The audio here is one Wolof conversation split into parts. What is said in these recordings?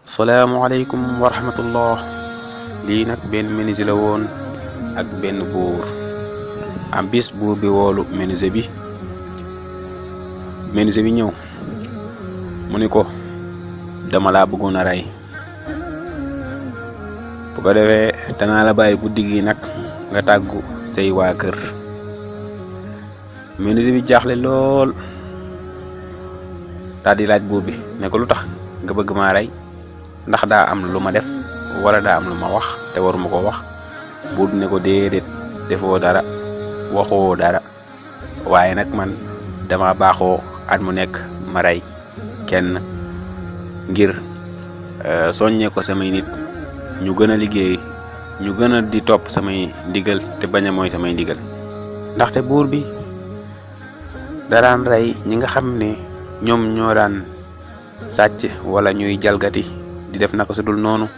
Assalamualaikum warahmatullah. Lii nag benn menuisier la woon ak benn buur. am bis buur bi woolu menuisier bi ñëw mu ni ko dama laa bëggoon a rey, bu ko defee danaa la bàyyi guddi gi nag nga tàggu say waa kër. menuisier bi jaaxle lool daal di laaj buur bi ne ko lu tax nga bëgg maa rey, ndax daa am lu ma def wala daa am lu ma wax te waruma ko wax. buur bi ne ko déedéet, defoo dara, waxoo dara, waaye nag man dama baaxoo at mu nekk ma rey kenn ngir soññee ko samay nit ñu gën a liggéey, ñu gën a di topp samay ndigal te bañ a mooy samay ndigal. ndaxte buur bi daraan rey ñi nga xam ne ñoom ñoo daan sàcc wala ñuy jalgati di def naka su dul noonu,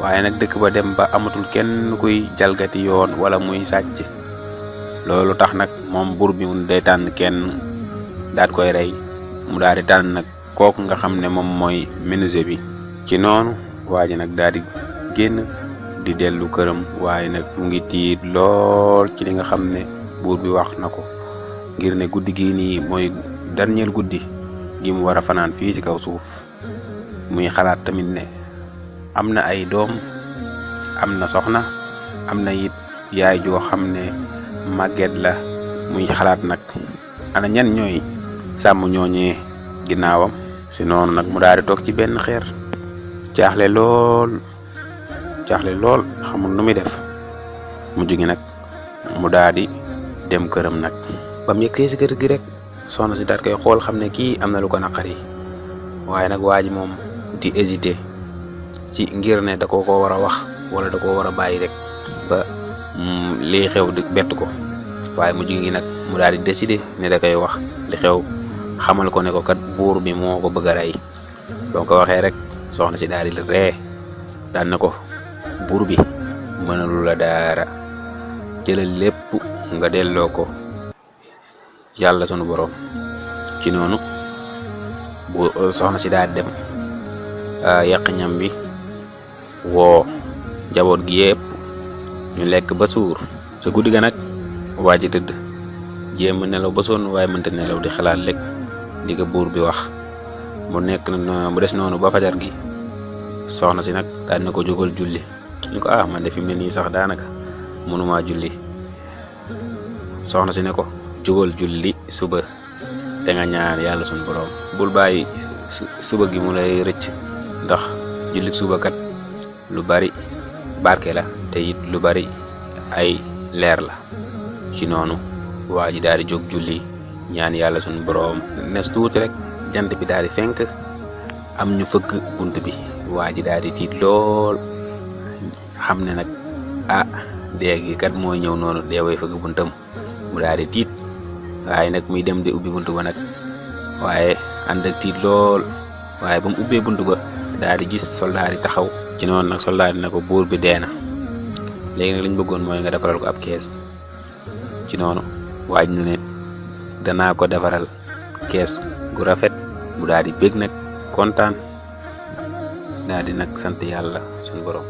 waaye nag dëkk ba dem ba amatul kenn kuy jalgati yoon wala muy sàcc. loolu tax nag moom buur bi mu day tànn kenn daat koy rey, mu daal di tànn nag kooku nga xam ne moom mooy menuisier bi. ci noonu waa ji nag daal di génn di dellu këram, waaye nag mu ngi tiit lool ci li nga xam ne buur bi wax na ko, ngir ne guddi gii nii mooy dernier guddi gi mu war a fanaan fii ci kaw suuf. muy xalaat tamit ne am na ay doom, am na soxna, am na it yaay joo xam ne màgget la. muy xalaat nag ana ñan ñooy sàmm ñooñee ginnaawam. si noonu nag mu daal di toog ci benn xeer jaaxle lool xamul nu muy def. mujj gi nag mu daal di dem këram nag. ba mu yegsee si kër gi rek soxna si daal koy xool xam ne kii am na lu ko naqari, waaye nag waa ji moom di hésité ci ngir ne da ko war a wax wala da ko war a bàyyi rek ba lii xew di bett ko. waaye mujj gi nag mu daal di décidé ne da koy wax li xew, xamal ko ne ko kat buur bi moo ko bëgg a rey. donc ko waxee rek soxna si daal di ree daan na ko buur bi mënalu la dara, jëlal lépp nga delloo ko yàlla sunu borom. ci noonu bu soxna si daal dem yàq ñam bi, woo njaboot gi yépp ñu lekk ba suur. sa guddi ga nag waa ji tëdd jéem nelaw ba sonn waaye mënta nelaw di xalaat lekk li ko buur bi wax. mu des noonu ba fajar gi. soxna si nag daal na ko jógal julli. ñu ko man de fi mu ne nii sax daanaka mënuma julli. soxna si ne ko jógal julli suba te nga ñaan yàlla suñu borom, bul bàyyi suba gi mu lay rëcc, ndax julli suba kat lu bari barke la te it lu bari ay leer la. ci noonu waa ji daal di jóg julli ñaan yàlla suñu borom. nes tuuti rek jant bi daal di fenk, am ñu fëgg bunt bi. waa ji daal di tiit lool, xam ne nag dee gi kat mooy ñëw noonu, dee way fëgg buntam. mu daal di tiit, waaye nag muy dem di ubbi buntu ba nag, waaye ànd ak tiit lool. waaye ba mu ubbee buntu ba daal di gis soldaar yi taxaw. ci noonu nag soldaar yi ne ko buur bi dee na, léegi nag lañ bëggoon mooy nga defaral ko ab kees. ci noonu waaj nu ne danaa ko defaral kees gu rafet. mu daal di bég nag kontaan, daal di nag sant yàlla suñu borom.